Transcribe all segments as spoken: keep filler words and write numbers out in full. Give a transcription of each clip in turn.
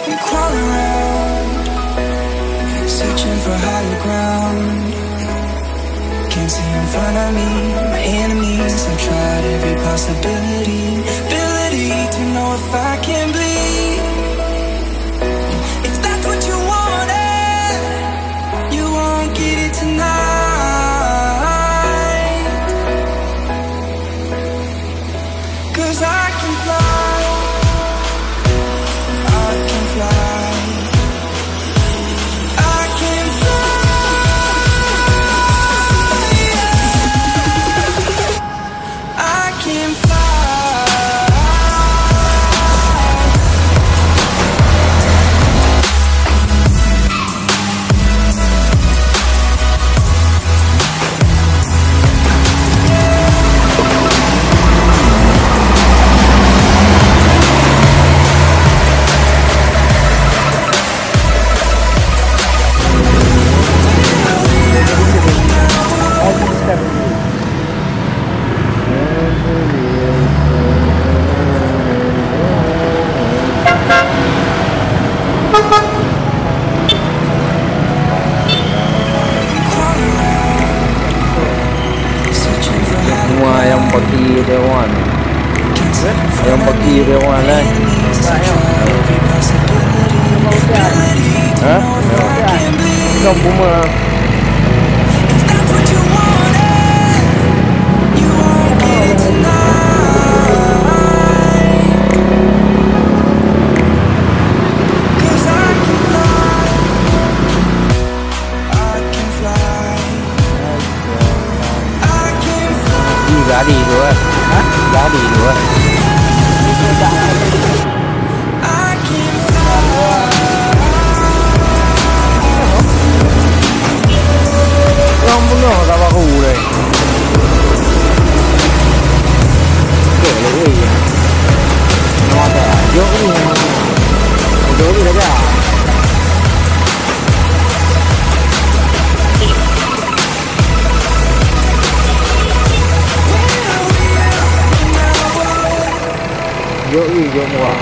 Crawling around, searching for higher ground. Can't see in front of me, my enemies. I've tried every possibility, ability to know if I can bleed. If that's what you wanted, you won't get it tonight. 'Cause I can fly, I can fly, I can fly, yeah. I can fly. Semua ayam paki dewan. Ayam paki dewan, eh. Ha? Bukan puma. Ih, gari tu, eh. Ha? Gari tu, eh. Orang bunuh tak baru deh. Okey, lagi. Nama tak? Jok ni. Jok ni saja. Jok ni, jok muak.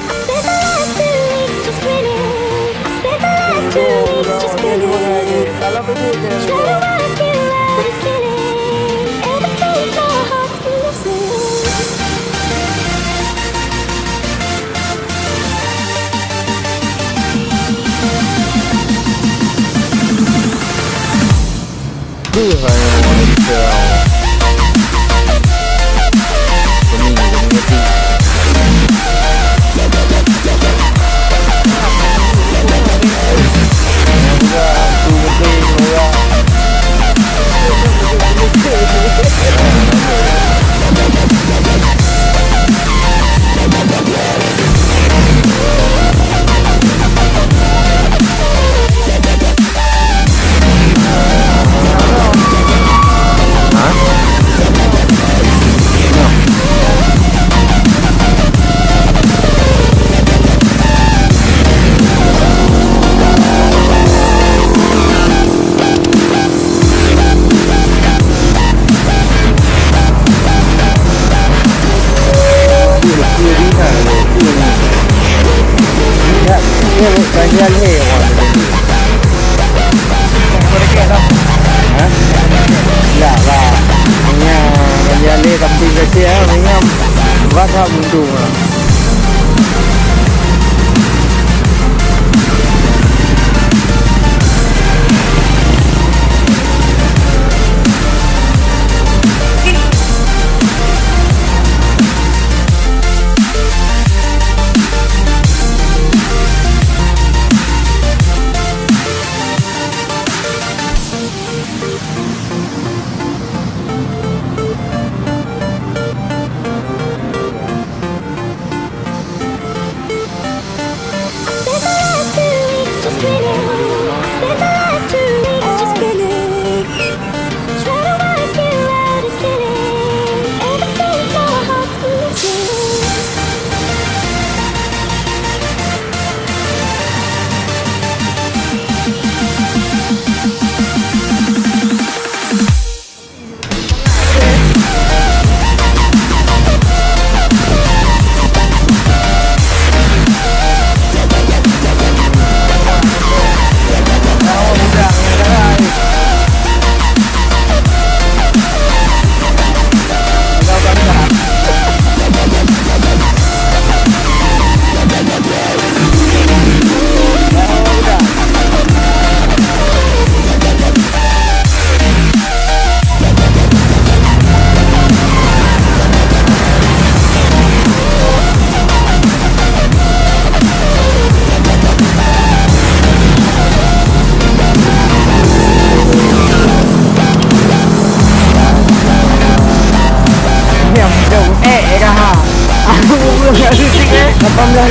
I spent the last two weeks just grinning. I spent the last two weeks just grinning. Trying to work you out this feeling. Ever since my heart's been missing. Beuh, hai, orang Malaysia. Pening, pening hati. Yang juga, tu betul, orang. Ha? Ya lah. Nya, nya le samping kecil, ha, nya. Rasa untung, ha.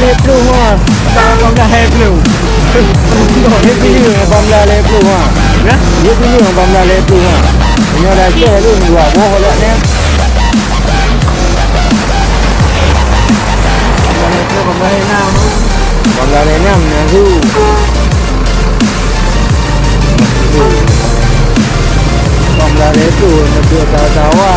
Lhèe plôh ha. Lapan belas lhèe plôh. Dia pilih lapan belas lhèe plôh ha. Ya? Dia pilih lapan belas lhèe plôh ha. Nyoe dah cek tu dua boh lak ni. Lapan belas lhèe enam. Lapan belas lhèe enam na tu. Lapan belas lhèe plôh na tu, tawa-tawa.